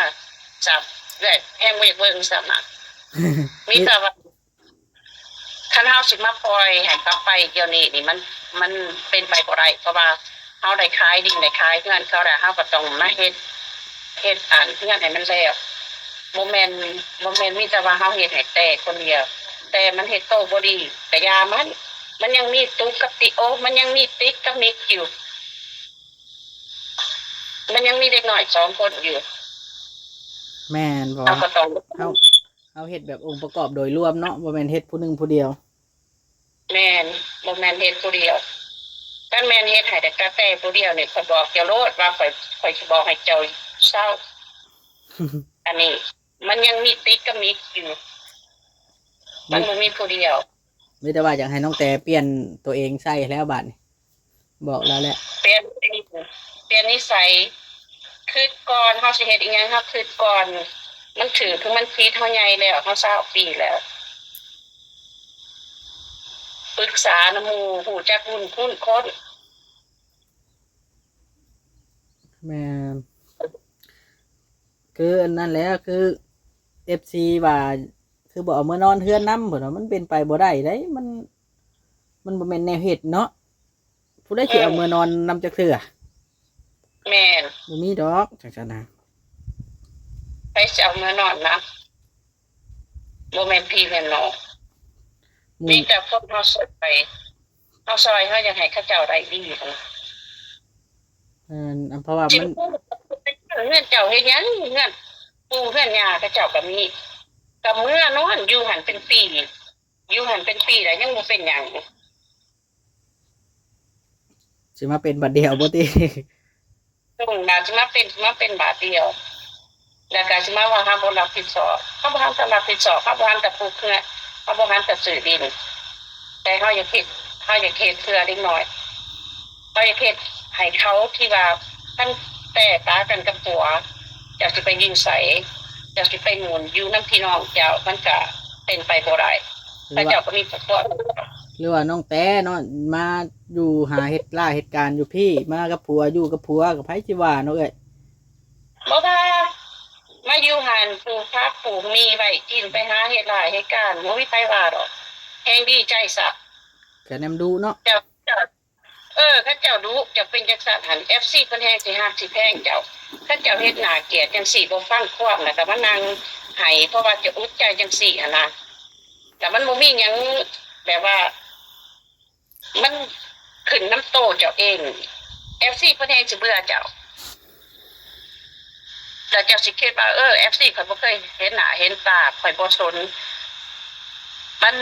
ສຳ ເອື້ອຍແຮງບໍ່ຢາກເບິ່ງຊ້ຳນະ. ມີແຕ່ວ່າ ຄັນເຮົາຊິມາປ່ອຍໃຫ້ເຂົາໄປດຽວນີ້ນີ້ ມັນ ມັນເປັນໄປບໍ່ໄດ້ ເພາະວ່າເຮົາໄດ້ຂາຍດິນ ໄດ້ຂາຍເຮືອນເຂົາແລ້ວ ເຮົາກໍຕ້ອງມາເຮັດ ເຮັດອັນເຮືອນໃຫ້ມັນແລ້ວ. ບໍ່ແມ່ນ ບໍ່ແມ່ນມີແຕ່ວ່າເຮົາເຮັດໃຫ້ແຕ່ຄົນດຽວ ແຕ່ມັນເຮັດໂຕບໍ່ດີ ກະຢ່າມັນ ມັນຍັງມີຕຸກກັບຕິ ໂອ ມັນຍັງມີຕິກກັບມິກຢູ່ ມັນຍັງມີເດັກນ້ອຍສອງຄົນຢູ່. ແມ່ນບໍ່? ເຮົາກໍຕ້ອງ ເຮົາ ເຮົາເຮັດແບບອົງປະກອບໂດຍລວມເນາະ ບໍ່ແມ່ນເຮັດຜູ້ໜຶ່ງຜູ້ດຽວ. ແມ່ນ, ບໍ່ແມ່ນເຮັດຜູ້ດຽວ. ຄັນແມ່ນເຮັດໃຫ້ແຕ່ກະແຕຜູ້ດຽວນີ້ ຂ້ອຍບອກເຈົ້າໂລດວ່າຂ້ອຍ, ຂ້ອຍຊິບອກໃຫ້ເຈົ້າເຊົາ. ອັນນີ້ມັນຍັງມີຕິດກະມິດຢູ່, ມັນບໍ່ມີຜູ້ດຽວ. ມີແຕ່ວ່າຢາກໃຫ້ນ້ອງແຕປ່ຽນຕົວເອງໃສ່ແລ້ວບາດນີ້. ບອກລາວແຫຼະ ປ່ຽນ ປ່ຽນນິໄສ. ຄິດກ່ອນເຮົາຊິເຮັດອີ່ຫຍັງ ເຮົາຄິດກ່ອນ. ມັນຖືກຄືມັນຜິດ ເຮົາໃຫຍ່ແລ້ວ ເຮົາຊາວປີແລ້ວ. ປຶກສານຳໝູ່ ຮູ້ຈັກຮຸ່ນພຸ້ນຄົນ. ແມ່ນ. ຄືອັນນັ້ນແຫຼະ ຄືເອັຟຊີວ່າ ຄືບໍ່ເອົາເມືອນອນເຮືອນນຳ ເພິ່ນວ່າມັນເປັນໄປບໍ່ໄດ້ເດ້ ມັນ ມັນບໍ່ແມ່ນແນວເຮັດເນາະ. ຜູ້ໃດຊິເອົາເມືອນອນນຳຈັກເທື່ອ? ແມ່ນ. ບໍ່ມີດອກຈັ່ງຊັ້ນນະ. ໃຜຊິເອົາເມືອນອນນຳ? ບໍ່ແມ່ນພີ່ແມ່ນນ້ອງ. ມີແຕ່ຄົນເຮົາຊ່ອຍ ເຮົາຊ່ອຍ ເຮົາຢາກໃຫ້ເຂົາເຈົ້າໄດ້ດີ. ແມ່ນ, ເພາະວ່າມັນ ເຮືອນເຈົ້າເຮັດຫຍັງ? ເຮືອນປູ່ເຮືອນຍ່າເຂົາເຈົ້າກະມີ, ກະເມືອນອນຢູ່ຫັ້ນເປັນປີ. ຢູ່ຫັ້ນເປັນປີແລ້ວ ຍັງບໍ່ເປັນຫຍັງ. ຊິມາເປັນບາດດຽວບໍ່ຕິ? ອືມ ບາດຊິມາເປັນ ຊິມາເປັນບາດດຽວ ແລ້ວກະຊິມາວ່າເຮົາບໍ່ຮັບຜິດຊອບ. ເຮົາບໍ່ທັນຈະຮັບຜິດຊອບ, ເຮົາບໍ່ທັນຈະປູກເຮືອນ, ເຮົາບໍ່ທັນຈະຊື້ດິນ, ແຕ່ເຮົາຢາກເຮັດ ເຮົາຢາກເຮັດເພື່ອເດັກນ້ອຍ. ເຮົາຢາກເຮັດໃຫ້ເຂົາທີ່ວ່າ ຄັນແຕ່ປາກັນກັບຜົວ ເຈົ້າຊິໄປຢູ່ໃສ? ເຈົ້າຊິໄປໝູນຢູ່ນຳພີ່ນ້ອງເຈົ້າ? ມັນກະເປັນໄປບໍ່ໄດ້. ເຂົາເຈົ້າກໍມີຄອບຄົວ. ຫຼືວ່ານ້ອງແຕເນາະ ມາຢູ່ຫາເຮັດລ້າເຮັດການຢູ່ພີ້ ມາກັບຜົວ ຢູ່ກັບຜົວ ກໍໃຜຊິວ່າເນາະເອື້ອຍ? ບໍ່ວ່າ ມາຢູ່ຫັ້ນ ປູກຜັກປູກໝີ່ໄວ້ກິນ ໄປຫາເຮັດລ້າເຮັດການ ບໍ່ມີໃຜວ່າດອກ. ແຮງດີໃຈຊະ ກະແນມດຸເນາະ. ເຈົ້າ ເຈົ້າ ເອີ ຄັນເຈົ້າດຸ ເຈົ້າເປັນຈັ່ງຊັ້ນຫັ້ນ ເອັຟຊີເພິ່ນແຮງຊິຮັກຊິແພງເຈົ້າ. ຄັນເຈົ້າເຮັດໜ້າກຽດຈັ່ງຊີ້ ບໍ່ຟັງຄວາມ ແລ້ວກໍມານັ່ງໄຫ້ ເພາະວ່າເຈົ້າອຸກໃຈຈັ່ງຊີ້ຫັ້ນນະ. ແຕ່ມັນບໍ່ມີຫຍັງ ແບບວ່າ ມັນຂຶ້ນນຳໂຕເຈົ້າເອງ. ເອັຟຊີເພິ່ນແຮງຊິເບື່ອເຈົ້າ. ແຕ່ເຈົ້າຊິຄິດວ່າ ເອີ ເອັຟຊີຂ້ອຍບໍ່ເຄີຍເຫັນໜ້າເຫັນຕາ ຂ້ອຍບໍ່ສົນ. ມັນ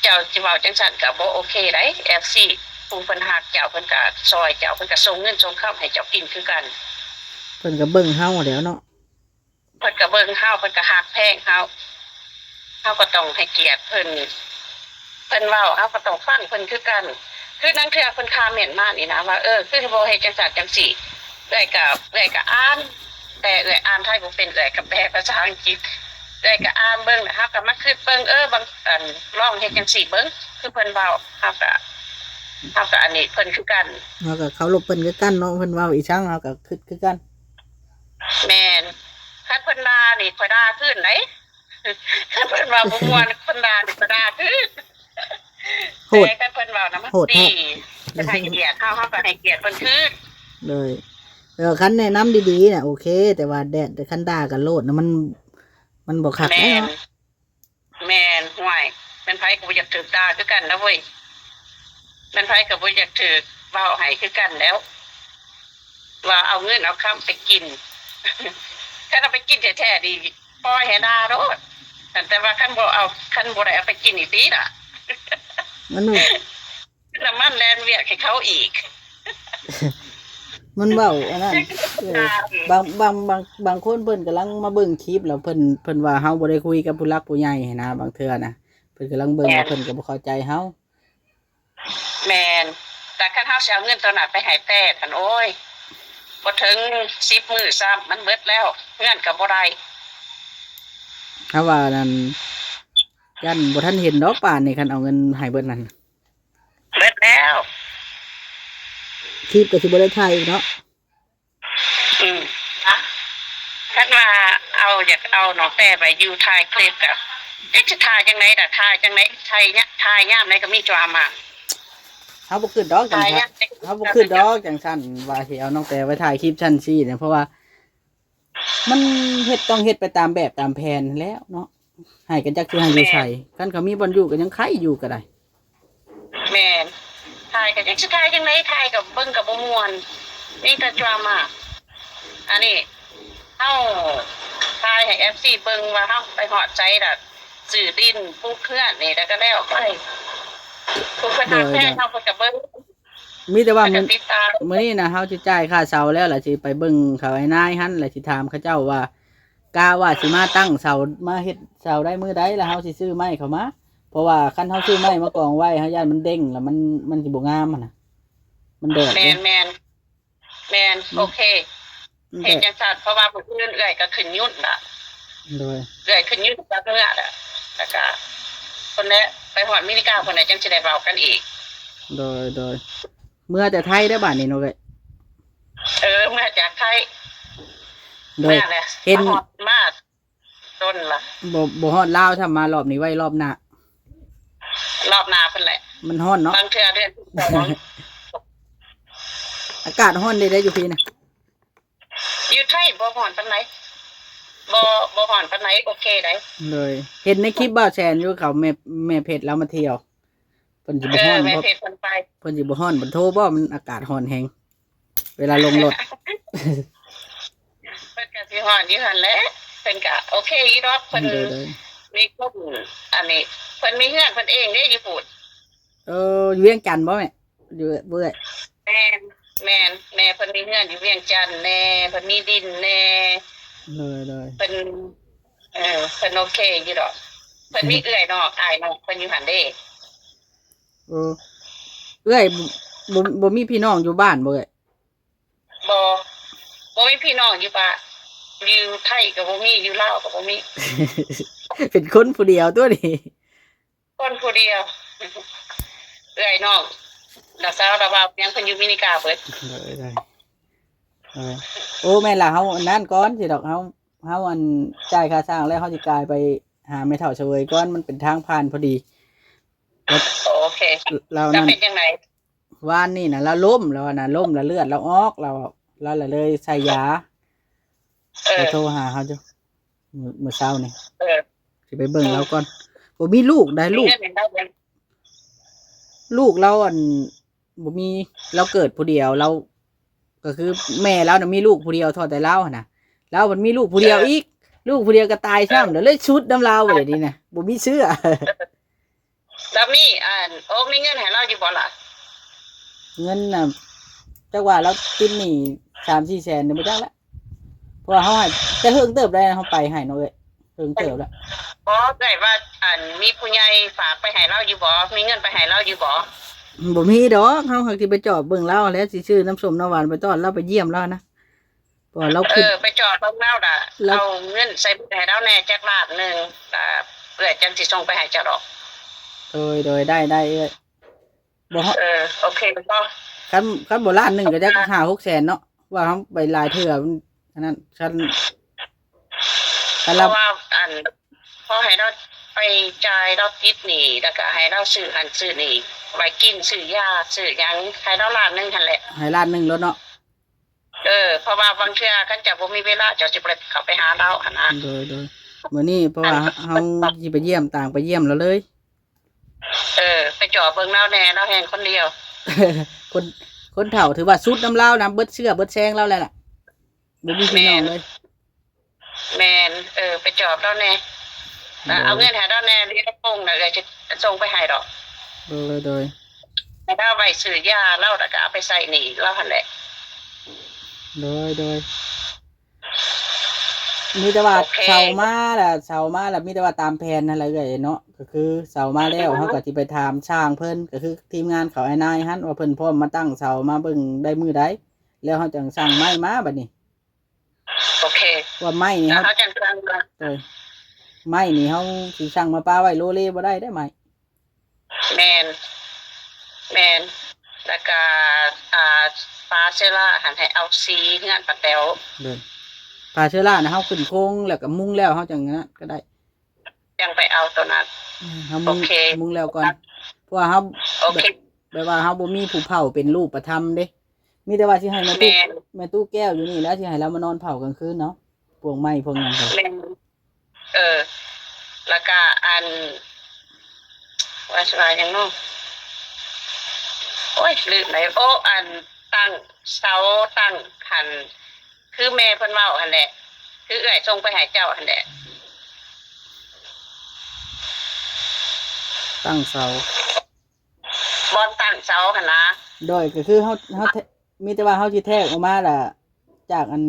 ເຈົ້າຊິເວົ້າຈັ່ງຊັ້ນກໍບໍ່ໂອເຄໃດ໋ ເອັຟຊີ. ຜູ້ເພິ່ນຮັກເຈົ້າ ເພິ່ນກໍຊ່ອຍເຈົ້າ ເພິ່ນກໍສົ່ງເງິນສົ່ງຄຳໃຫ້ເຈົ້າກິນຄືກັນ. ເພິ່ນກໍເບິ່ງເຮົາແລ້ວເນາະ. ເພິ່ນກໍເບິ່ງເຮົາ ເພິ່ນກໍຮັກແພງເຮົາ. ເຮົາກໍຕ້ອງໃຫ້ກຽດເພິ່ນ. ເພິ່ນເວົ້າ ເຮົາກໍຕ້ອງຟັງເພິ່ນຄືກັນ. ຄືລາງເທື່ອເພິ່ນຄອມເມັນມານີ້ນະວ່າ ເອີ ຄືບໍ່ເຮັດຈັ່ງຊັ້ນຈັ່ງຊີ້. ເອື້ອຍກໍ ເອື້ອຍກໍອ່ານ ແຕ່ເອື້ອຍອ່ານໄທບໍ່ເປັນ ເອື້ອຍກໍແປພາສາອັງກິດ. ເອື້ອຍກໍອ່ານເບິ່ງ ແລ້ວເຮົາກໍມາຄິດເບິ່ງ ເອີ ບາງ ອັນ ລອງເຮັດຈັ່ງຊີ້ເບິ່ງ ຄືເພິ່ນເວົ້າ. ເຮົາກໍ ເຮົາກໍອັນນີ້ເພິ່ນຄືກັນ. ເຮົາກໍເຄົາລົບເພິ່ນຄືກັນເນາະ ເພິ່ນເວົ້າອີ່ສັງເຮົາກໍຄິດຄືກັນ. ແມ່ນ. ຄັນເພິ່ນດ່ານີ້ ຂ້ອຍດ່າຄືນໃດ໋. ຄັນເພິ່ນເວົ້າບໍ່ມ່ວນ ເພິ່ນດ່ານີ້ ຂ້ອຍດ່າຄືນ. ໂຫດ ແຕ່ຄັນເພິ່ນເວົ້ານະ ມັນ ໂຫດແທ້ ດີ ເພິ່ນໃຫ້ກຽດເຮົາ ເຮົາກໍໃຫ້ກຽດເພິ່ນຄືນ. ໂດຍ ແຕ່ວ່າຄັນແນະນຳດີໆນະໂອເຄ ແຕ່ວ່າແດດ ແຕ່ຄັນດ່າກັນໂລດນະ ມັນ ມັນບໍ່ຄັກເດ້ເນາະ. ແມ່ນ. ແມ່ນ. ຫ້ວຍ ແມ່ນໃຜກໍບໍ່ຢາກຖືກດ່າຄືກັນນະເວີຍ. ແມ່ນໃຜກໍບໍ່ຢາກຖືກເວົ້າໃຫ້ຄືກັນແລ້ວ ວ່າເອົາເງິນເອົາຄຳໄປກິນ. ຄັນເອົາໄປກິນແທ້ໆນີ້ ປ່ອຍໃຫ້ດ່າໂລດ. ແຕ່ວ່າຄັນບໍ່ເອົາ ຄັນບໍ່ໄດ້ເອົາໄປກິນນີ້ຕິລະ ມັນ ນ້ຳມັນແລ່ນວຽກໃຫ້ເຂົາອີກ. ມັນເວົ້າອັນນັ້ນ ເອີ ບາງ ບາງ ບາງ ບາງຄົນເພິ່ນກຳລັງມາເບິ່ງຄລິບ ແລ້ວເພິ່ນ ເພິ່ນວ່າເຮົາບໍ່ໄດ້ຄຸຍກັບຜູ້ຫຼັກຜູ້ໃຫຍ່ຫັ້ນນະ ບາງເທື່ອນະ ເພິ່ນກຳລັງເບິ່ງ ແມ່ນ ວ່າເພິ່ນກໍບໍ່ເຂົ້າໃຈເຮົາ. ແມ່ນ. ແຕ່ຄັນເຮົາຊິເອົາເງິນໂຕນັ້ນໄປໃຫ້ແປດຫັ້ນ ໂອ້ຍ ບໍ່ເຖິງສິບມື້ຊ້ຳ ມັນເບິດແລ້ວ ເຮືອນກໍບໍ່ໄດ້. ເຮົາວ່ານັ້ນ ຢ້ານບໍ່ທັນເຫັນດອກປານນີ້ ຄັນເອົາເງິນໃຫ້ເບິດນັ້ນ. ເບິດແລ້ວ. ຄລິບກໍຊິບໍ່ໄດ້ຖ່າຍອີກເນາະ. ອືມ ຄັນວ່າເອົາ ຢາກເອົານ້ອງແຕ້ໄປຢູ່ຖ່າຍຄລິບກໍ ຈັກຊິຖ່າຍຈັ່ງໃດລະ ຖ່າຍຈັ່ງໃດ ຖ່າຍຍາ ຖ່າຍຍາມໃດກໍມີດຣາມາ. ເຮົາບໍ່ຄິດດອກຈັ່ງຊັ້ນ ເຮົາບໍ່ຄິດດອກຈັ່ງຊັ້ນ ວ່າຊິເອົານ້ອງແຕ້ໄປຖ່າຍຄລິບຊັ້ນຊີ້ນະ ເພາະວ່າ ມັນເຮັດ ຕ້ອງເຮັດໄປຕາມແບບຕາມແຜນຫັ້ນແຫຼ້ວເນາະ. ໃຫ້ກັນຈັກຊິໃຫ້ຢູ່ໃສ ແມ່ນ ຄັນເຂົາມີບ່ອນຢູ່ກໍຍັງໄຄຢູ່ກໍໄດ້. ແມ່ນ. ຖ່າຍກໍຈັກຊິຖ່າຍຈັ່ງໃດ ຖ່າຍກໍເບິ່ງກໍບໍ່ມ່ວນ ມີແຕ່ດຣາມາ. ອັນນີ້ເຮົາ ຖ່າຍໃຫ້ເອັຟຊີເບິ່ງວ່າເຮົາໄປຮອດໃສລະ ຊື້ດິນ ປູກເຮືອນນີ້ ແລ້ວກໍແລ້ວໄປ. ຜູ້ເພິ່ນຮັກແພງເຮົາ ເພິ່ນກໍເບິ່ງ ມີແຕ່ວ່າ ເພິ່ນກໍຕິດຕາມ. ມື້ນີ້ນະ ເຮົາຊິຈ່າຍຄ່າເຊົ່າແລ້ວ ລະຊິໄປເບິ່ງເຂົາໄອ້ນາຍຫັ້ນ ລະຊິຖາມເຂົາເຈົ້າວ່າ ກະວ່າຊິມາຕັ້ງເສົາ ມາເຮັດເສົາໄດ້ມື້ໃດ ລະເຮົາຊິຊື້ໄມ້ເຂົາມາ. ເພາະວ່າຄັນເຮົາຊື້ໄມ້ມາກອງໄວ້ ເຮົາຢ້ານມັນເດ້ງ ລະມັນ ມັນຊິບໍ່ງາມຫັ້ນນະ ມັນແດດເດ້. ແມ່ນໆ ແມ່ນ ອືມ ໂອເຄ ມັນແດດ ເຮັດຈັ່ງຊັ້ນ ເພາະວ່າມື້ອື່ນເອື້ອຍກໍຂຶ້ນຍົນລະ. ໂດຍ ເອື້ອຍຂຶ້ນຍົນກັບເມືອລະ ລະກະ ພຸ້ນແຫຼະ ໄປຮອດເມລິກາພຸ້ນແຫຼະ ຈັ່ງຊິໄດ້ເວົ້າກັນອີກ. ໂດຍ ໂດຍ ເມືອແຕ່ໄທເດີ້ບາດນີ້ເນາະເອື້ອຍ. ເອີ ເມືອຈາກໄທ. ໂດຍ ເມືອແຫຼະ ເຫັນ ມາຮອດ ມາດົນລະ ບໍ່ ບໍ່ຮອດລາວຊ້ຳ ມາລອບນີ້ໄວ້ລອບໜ້າ. ລອບໜ້າພຸ້ນແຫຼະ ມັນຮ້ອນເນາະ ບາງເທື່ອເດືອນສອງ. ອາກາດຮ້ອນເດ້ ຢູ່ພີ້ນະ. ຢູ່ໄທບໍ່ຮ້ອນປານໃດ ບໍ່ ບໍ່ຮ້ອນປານໃດ ໂອເຄໃດ. ໂດຍ ເຫັນໃນຄລິບບ່າວແຊນຢູ່ ເຂົາແມ່ ແມ່ເພັດລາວມາທ່ຽວ. ເພິ່ນຊິບໍ່ຮ້ອນ ເອີ ແມ່ເພັດເພິ່ນໄປ ເພິ່ນຊິບໍ່ຮ້ອນ ເພິ່ນໂທບໍ່ ມັນອາກາດຮ້ອນແຮງ ເວລາລົງລົດ. ເພິ່ນກໍຊິຮ້ອນຢູ່ຫັ້ນແຫຼະ ເພິ່ນກໍໂອເຄຢູ່ດອກ ເພິ່ນ ໂດຍ ໂດຍ ມີຄົນ ອັນນີ້ ເພິ່ນມີເຮືອນເພິ່ນເອງເດ້ຢູ່ພຸ້ນ. ເອີ ຢູ່ວຽງຈັນບໍ່ແມ່? ຢູ່ ເອື້ອຍ ແມ່ນ ແມ່ນ ແມ່ເພິ່ນມີເຮືອນຢູ່ວຽງຈັນແດ່ ເພິ່ນມີດິນແດ່. ໂດຍ ໂດຍ ເພິ່ນ ເອີ ເພິ່ນໂອເຄຢູ່ດອກ ເພິ່ນມີເອື້ອຍນ້ອງ ອ້າຍນ້ອງເພິ່ນຢູ່ຫັ້ນເດ້. ເອີ ເອື້ອຍ ບໍ່ ບໍ່ ບໍ່ມີພີ່ນ້ອງຢູ່ບ້ານບໍ່ເອື້ອຍ? ບໍ່ ບໍ່ມີພີ່ນ້ອງຢູ່ບ້ານ ຢູ່ໄທກໍບໍ່ມີ ຢູ່ລາວກໍບໍ່ມີ. ເປັນຄົນຜູ້ດຽວຕົວນີ້. ຄົນຜູ້ດຽວ ເອື້ອຍນ້ອງ ນ້າສາວ ນ້າບ່າວ ຫຍັງ ເພິ່ນຢູ່ເມລິກາເບິດ. ໂດຍ ໂດຍ ໂອ້ ແມ່ນລະ ເຮົາອັນນັ້ນກ່ອນຊິດອກ ເຮົາ ເຮົາອັນຈ່າຍຄ່າສ້າງແລ້ວ ເຮົາຊິກາຍໄປຫາແມ່ເຖົ້າສະເຫວີຍກ່ອນ ມັນເປັນທາງຜ່ານພໍດີ. ໂອເຄ ລາວນັ້ນ ເປັນຈັ່ງໃດ? ວານນີ້ນະ ລາວລົ້ມ ລາວນະລົ້ມ ລະເລືອດລາວອອກ ລາວ ລາວລະເລີຍໃສ່ຢາ. ເອີ ລາວໂທຫາເຮົາຢູ່ ມື້ ມື້ເຊົ້ານີ້. ເອີ ຊິໄປເບິ່ງລາວກ່ອນ. ບໍ່ມີລູກໃດ໋ ລູກ ລູກລາວ ອັນ ບໍ່ມີ ລາວເກີດຜູ້ດຽວ ລາວ ກໍຄືແມ່ລາວນະມີລູກຜູ້ດຽວ ເທົ່າແຕ່ລາວຫັ້ນນະ ລາວພັດມີລູກຜູ້ດຽວອີກ ເອີ ລູກຜູ້ດຽວກໍຕາຍຊ້ຳ ເອີ ລະເລີຍຊຸດນຳລາວບາດນີ້ນະ ບໍ່ມີເຊື້ອ. ລະມີອັນ ໂອ້ ມີເງິນໃຫ້ລາວຢູ່ບໍ່ລະ? ເງິນນະ ຈັກວ່າລາວຕິດໜີ້ສາມສີ່ແສນນີ້ບໍ່ຈັກລະ ເພາະວ່າເຮົາໃຫ້ແຕ່ເຫິງເຕີບໄດ໋ ເຮົາໄປໃຫ້ເນາະເອີຍ ເຫິງເຕີບລະ. ບໍ່ ເອື້ອຍວ່າ ອັນ ມີຜູ້ໃຫຍ່ຝາກໄປໃຫ້ລາວຢູ່ບໍ່? ມີເງິນໄປໃຫ້ລາວຢູ່ບໍ່? ບໍ່ມີດອກ ເຮົາຫາກຊິໄປຈອບເບິ່ງລາວແຫຼະ ຊິຊື້ນ້ຳສົ້ມນ້ຳຫວານໄປຕ້ອນລາວ ໄປຢ້ຽມລາວນະ. ເພາະວ່າລາວ ເອີ ໄປຈອບເບິ່ງລາວນະ ລາວ ເອົາເງິນໃສ່ໃຫ້ລາວແດ່ຈັກລ້ານໜຶ່ງ ລະເອື້ອຍຈັ່ງຊິສົ່ງໄປໃຫ້ເຈົ້າດອກ. ໂດຍ ໂດຍ ໄດ້ ໄດ້ເອື້ອຍ. ບໍ່ ເອີ ໂອເຄບໍ່? ຄັນ ຄັນບໍ່ລ້ານໜຶ່ງກໍຈັກຫ້າຫົກແສນເນາະ ວ່າເຮົາໄປຫຼາຍເທື່ອ ອັນນັ້ນ ຄັນ ຄັນລາວ ເພາະວ່າ ອັນ ພໍໃຫ້ລາວໄປຈ່າຍລາວຕິດໜີ້ ແລ້ວກໍໃຫ້ລາວຊື້ຫັ້ນຊື້ນີ້ ໄວ້ກິນ ຊື້ຢາ ຊື້ຫຍັງ ໃຫ້ລາວລ້ານໜຶ່ງຫັ້ນແຫຼະ ໃຫ້ລ້ານໜຶ່ງໂລດເນາະ. ເອີ ເພາະວ່າບາງເທື່ອຄັນເຈົ້າບໍ່ມີເວລາ ເຈົ້າຊິບໍ່ໄດ້ເຂົ້າໄປຫາລາວຫັ້ນນະ. ໂດຍ ໂດຍ ມື້ນີ້ເພາະວ່າເຮົາຊິໄປຢ້ຽມ ຕ່າງໄປຢ້ຽມລາວເລີຍ. ເອີ ໄປຈອບເບິ່ງລາວແດ່ ລາວແຮ່ງຄົນດຽວ. ຄົນ ຄົນເຖົ້າຖືວ່າສຸດນຳລາວນະ ເບິດເຊື້ອເບິດແຊງລາວແລ້ວລະ ບໍ່ມີພີ່ນ້ອງເລີຍ. ແມ່ນ ເອີ ໄປຈອບລາວແດ່ ເອົາເງິນໃຫ້ລາວແດ່ ເດລະໂປງນະ ເອື້ອຍຊິສົ່ງໄປໃຫ້ດອກ. ໂດຍ ໂດຍ ໃຫ້ລາວໄວ້ຊື້ຢາລາວ ແລ້ວກໍເອົາໄປໃຊ້ໜີ້ລາວຫັ້ນແຫຼະ. ໂດຍ ໂດຍ ມີແຕ່ວ່າ ໂອເຄ ເຊົ່າມາລະ ເຊົ່າມາລະ ມີແຕ່ວ່າຕາມແຜນຫັ້ນລະເອື້ອຍເນາະ ກໍຄືເຊົ່າມາແລ້ວ ເຮົາກໍຊິໄປຖາມຊ່າງເພິ່ນ ກໍຄືທີມງານເຂົາ ອ້າຍນາຍຫັ້ນ ວ່າເພິ່ນພ້ອມມາຕັ້ງເສົາມາເບິ່ງໄດ້ມື້ໃດ ແລ້ວເຮົາຈັ່ງສັ່ງໄມ້ມາບັດນີ້. ໂອເຄ ວ່າໄມ້ນີ້ເຮົາ ເຮົາຈັ່ງສັ່ງມາ. ໂດຍ ໄມ້ນີ້ເຮົາຊິສັ່ງມາປະໄວ້ໂລເລບໍ່ໄດ້ເດ້ໄມ້. ແມ່ນ ແມ່ນ ແລ້ວກະ ອ່າ ປາເຊື້ອລາຫັ້ນໃຫ້ເອົາສີເຮືອນປາແຕວ. ໂດຍ ປາເຊື້ອລານະ ເຮົາຂຶ້ນໂຄງແລ້ວກະມຸງແລ້ວ ເຮົາຈັ່ງນັ້ນກະໄດ້ ຈັ່ງໄປເອົາໂຕນັ້ນ. ເຮົາມຸງ ໂອເຄ ມຸງແລ້ວກ່ອນ ເພາະວ່າເຮົາ ໂອເຄ ແບບ ແບບວ່າເຮົາບໍ່ມີຜູ້ເຝົ້າເປັນຮູບປະທຳເດ້ ມີແຕ່ວ່າຊິໃຫ້ແມ່ຕູ້ ແມ່ນ ແມ່ຕູ້ແກ້ວຢູ່ນີ້ແຫຼະ ຊິໃຫ້ລາວມານອນເຝົ້າກາງຄືນເນາະ ພວກໄມ້ພວກຫຍັງ. ແມ່ນ ເອີ ແລ້ວກະອັນ ວ່າຊິວ່າຫຍັງເນາະ ໂອ້ຍ ລືມແລ້ວ. ໂອ້ ອັນ ຕັ້ງເສົາ ຕັ້ງ ອັນ ຄືແມ່ເພິ່ນເວົ້າຫັ້ນແຫຼະ ຄືເອື້ອຍສົ່ງໄປໃຫ້ເຈົ້າຫັ້ນແຫຼະ ຕັ້ງເສົາ ບ່ອນຕັ້ງເສົາຫັ້ນນະ ໂດຍ ກໍຄືເຮົາ ເຮົາແທ- ມີແຕ່ວ່າເຮົາຊິແທກອອກມາລະ ຈາກອັນ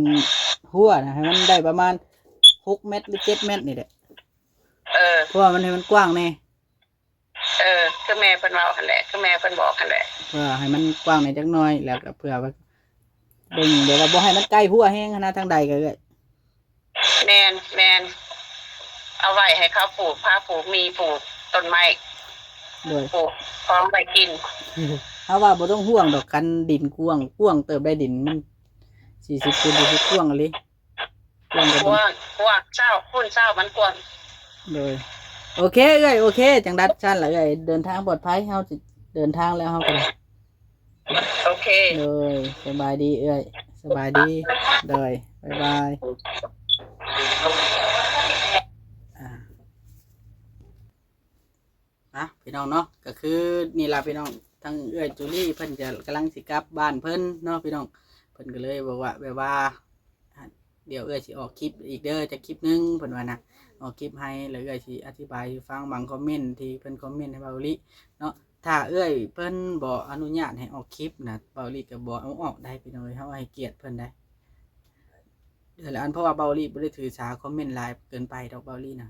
ຮົ້ວນະ ໃຫ້ມັນໄດ້ປະມານຫົກແມັດ ຫຼື ເຈັດແມັດນີ້ແຫຼະ ເອີ ເພາະວ່າມັນໃຫ້ມັນກວ້າງແດ່ ເອີ ຄືແມ່ເພິ່ນເວົ້າຫັ້ນແຫຼະ ຄືແມ່ເພິ່ນບອກຫັ້ນແຫຼະ ເພື່ອໃຫ້ມັນກວ້າງແດ່ຈັກໜ້ອຍ ແລ້ວກໍເພື່ອວ່າເບິ່ງແບບວ່າບໍ່ໃຫ້ມັນໃກ້ຮົ້ວແຮງຫັ້ນນະ ທາງໃດກໍເອື້ອຍ ແມ່ນ ແມ່ນ ເອົາໄວ້ໃຫ້ເຂົາປູກຜັກ ປູກໝີ່ ປູກຕົ້ນໄມ້ ໂດຍ ປູກຂອງໄວ້ກິນ ເຮົາວ່າບໍ່ຕ້ອງຫ່ວງດອກ ຄັນດິນກວ້າງ ກວ້າງເຕີບໄດ໋ ດິນມັນສີ່ສິບຄູນສີ່ສິບ ກວ້າງອີ່ຫຼີ ກວ້າງກໍຕ້ອງ ກວ້າງ ກວ້າງ ຊາວຄູນຊາວ ມັນກວ້າງ ໂດຍ ໂອເຄເອື້ອຍ ໂອເຄ ຈັ່ງໃດຊັ້ນລະເອື້ອຍ ເດີນທາງປອດໄພ ເຮົາຊິເດີນທາງແລ້ວເຮົາກໍໄດ້ ໂອເຄ ໂດຍ ສະບາຍດີເອື້ອຍ ສະບາຍດີ ໂດຍ ບາຍບາຍ ອ່າ ອ່ະ ພີ່ນ້ອງເນາະ ກໍຄືນີ້ລະພີ່ນ້ອງ ທາງເອື້ອຍຈູລີເພິ່ນຈະກຳລັງຊິກັບບ້ານເພິ່ນເນາະພີ່ນ້ອງ ເພິ່ນກໍເລີຍບອກວ່າ ແບບວ່າ ດຽວເອື້ອຍຊິອອກຄລິບອີກເດີ ຈັກຄລິບໜຶ່ງ ເພິ່ນວ່ານະ ອອກຄລິບໃຫ້ ແລ້ວເອື້ອຍຊິອະທິບາຍໃຫ້ຟັງ ບາງຄອມເມັນທີ່ເພິ່ນຄອມເມັນໃຫ້ເບົາລີເນາະ ຖ້າເອື້ອຍເພິ່ນບໍ່ອະນຸຍາດໃຫ້ອອກຄລິບນະ ເບົາລີກໍບໍ່ເອົາອອກໄດ້ພີ່ນ້ອງເອີຍ ເຮົາໃຫ້ກຽດເພິ່ນໄດ໋ ເດືອນລະອັນ ເພາະວ່າເບົາລີບໍ່ໄດ້ຖືສາຄອມເມັນຫຼາຍເກີນໄປດອກ ເບົາລີນະ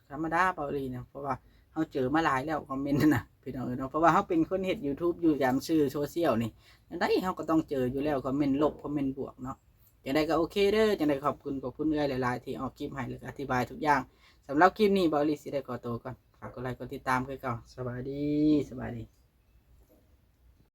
ທຳມະດາເບົາລີນະ ເພາະວ່າເຮົາເຈີມາຫຼາຍແລ້ວຄອມເມັນນະ ພີ່ນ້ອງເອີຍເນາະ ເພາະວ່າເຮົາເປັນຄົນເຮັດຢູທູບຢູ່ຕາມສື່ໂຊຊຽວນີ້ ຈັ່ງໃດເຮົາກໍຕ້ອງເຈີຢູ່ແລ້ວ ຄອມເມັນລົບ ຄອມເມັນບວກເນາະ ຈັ່ງໃດກໍໂອເຄເດີ ຈັ່ງໃດຂອບຄຸນ ຂອບຄຸນເອື້ອຍຫຼາຍໆ ທີ່ອອກຄລິບໃຫ້ ແລ້ວກໍອະທິບາຍທຸກຢ່າງ ສຳລັບຄລິບນີ້ ເບົາລີຊິໄດ້ຂໍໂຕກ່ອນ ຝາກກົດໄລກ໌ ກົດຕິດຕາມຄືເກົ່າ ສະບາຍດີ ສະບາຍດີ.